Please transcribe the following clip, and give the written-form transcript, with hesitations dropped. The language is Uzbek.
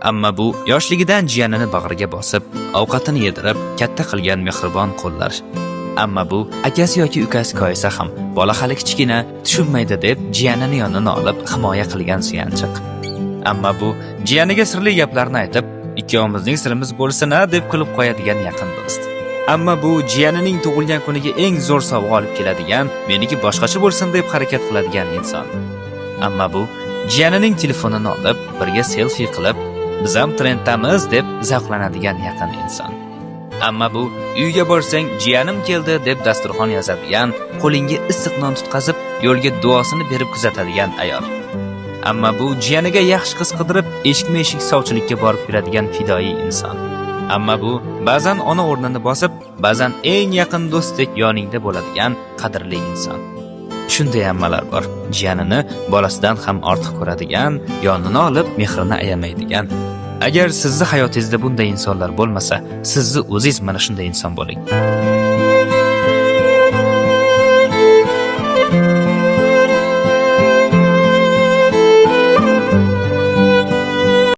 Amma bu yoshligidan jiyanini bag'riga bosib, ovqatini yedirib, katta qilgan mehribon qo'llar. Amma bu akasi yoki ukasi koyisa ham bola hali kichkina, tushunmaydi deb jiyanini yonina olib himoya qilgan suyanchiq. Amma bu jiyaniga sirli gaplarni aytib, ikkovimizning sirimiz bo'lsin-a deb kulib qo'yadigan yaqin do'st. Amma bu jiyanining tug'ilgan kuniga eng zo'r sovg'a olib keladigan, meniki boshqacha bo'lsin deb harakat qiladigan inson. Amma bu jiyanining telefonini olib, birga selfi qilib, biz ham trenddamiz deb zavqlanadigan yaqin inson. Amma bu uyga borsang jiyanim keldi deb dasturxon yozadigan, qo'lingga issiq non tutqazib, yo'lga duosini berib kuzatadigan ayol. Amma bu jiyaniga yaxshi qiz qidirib, eshikma-eshik sovchilikka borib yuradigan fidoyi inson. Amma bu ba'zan ona o'rnini bosib, ba'zan eng yaqin do'stdek yoningda bo'ladigan qadrli inson. Shunday ammalar bor, jiyanini bolasidan ham ortiq ko'radigan, yonini olib mehrini ayamaydigan. Agar sizni hayotingizda bunday insonlar bo'lmasa, sizni o'zingiz mana shunday inson bo'ling.